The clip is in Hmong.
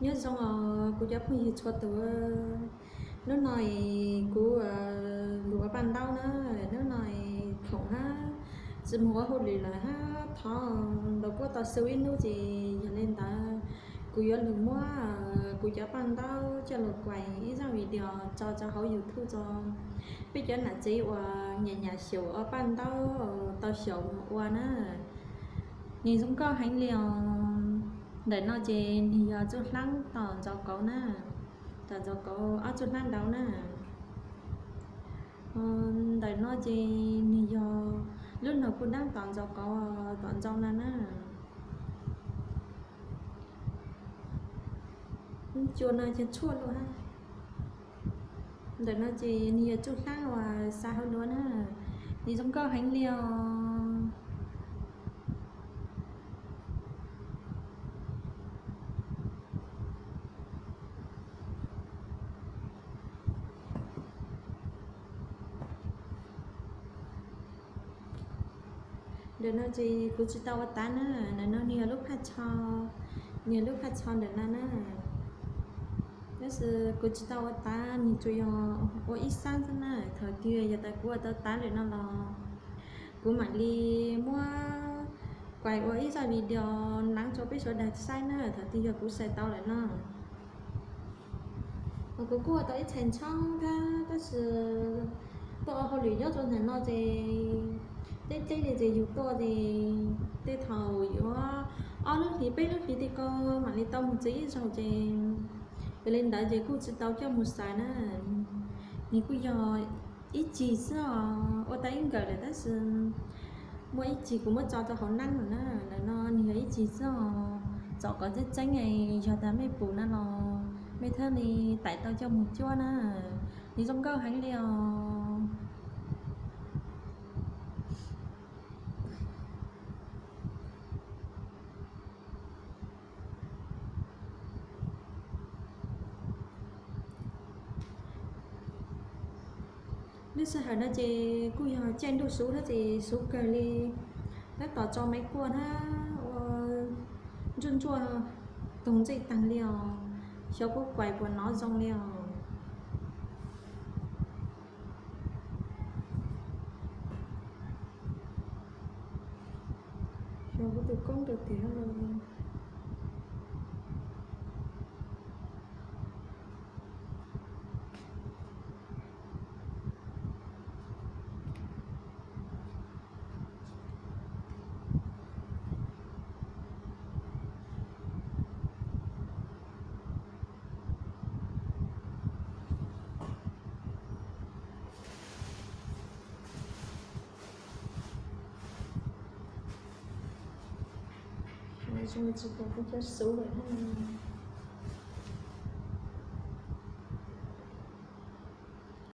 Nyob zoo os kuv cov phooj ywg txhua tus, hnub no es kuv mus ua paj ntaub na, hnub no es khoom hab tsis mus ua hauj lwm lawm hab thov nrog kuv tau xwb ib hnub ces yog li ntawd kuv yuav lug muab kuv cov paj ntaub coj lug kuas ib zaj video tso rau hauv YouTube tso, peb cov nam tsev uas nyam nyam xyaum ua paj ntaub tau xyaum mus ua na. Nwg zoo nkauj heev li os. Ntawm no ces nwg yog txuj hlaab tom ntxoov kauv na, tom ntxoov kauv ob txuj hlaab ntawd na. Ntawm no ces nwg yog lub nug kuj daab tom ntxoov kauv, tom ntxoov no na. Cua no ces tshuaj lug hab. Ntawm no ces nwg yog txuj hlaab uas xa hauv luav na, nwg zoo nkauj heev li os. Ntawm no ces kuv tsis tau ua tav na, ntawm no nwg yog lub phaj tsho, nwg yog lub phaj tsho ntawm no na. Tab sis kuv tsis tau ua tav, nwg tsuas yog ua ib sab xwb na. Thaum twg yog tas kuv ua tau tav lawm no los kuv mam li muab kuas ua ib zaj video naav rua peb sawv daws saib na, thaum twg yog kuv sai tau lawm no. Kuv kuj ua tau ib txhais ntshaub thiab, tab sis tuaj ua hauj lwm nyob rau ntawm no ces dleb dleb li ces yug tuaj ces tej thaum yuav ob lub hlis peb lub hlis tim ko mam li tau mus txiv ib zaug ces, yog li ntawd ces kuj tsis tau coj mus xaws na. Nws kuj yog ib cig xwb os, ua tau ib nkawm lawm tab sis muaj ib cig kuv muab tso rau hauv neeb lawm na. Ntawm no nws yog ib cig xwb os, txom kov tseeb tseeb, yog tas mej pum na los mej thiaj li tau coj mus cuab na. Nws zoo nkauj heev li os. Lub sij hawm no ces kuj yog caij ntuj xuv thiab ces xuv kawg li, tab tom tso maiv kuaj hab ua ntsuaj ntsuaj toog ntsej taag li os. Xyov kuv kuas puas nov zoo li os. Xyov kuv tus koob rau tim no. Zoo li tsis pom kuv cov xuv lawm hab.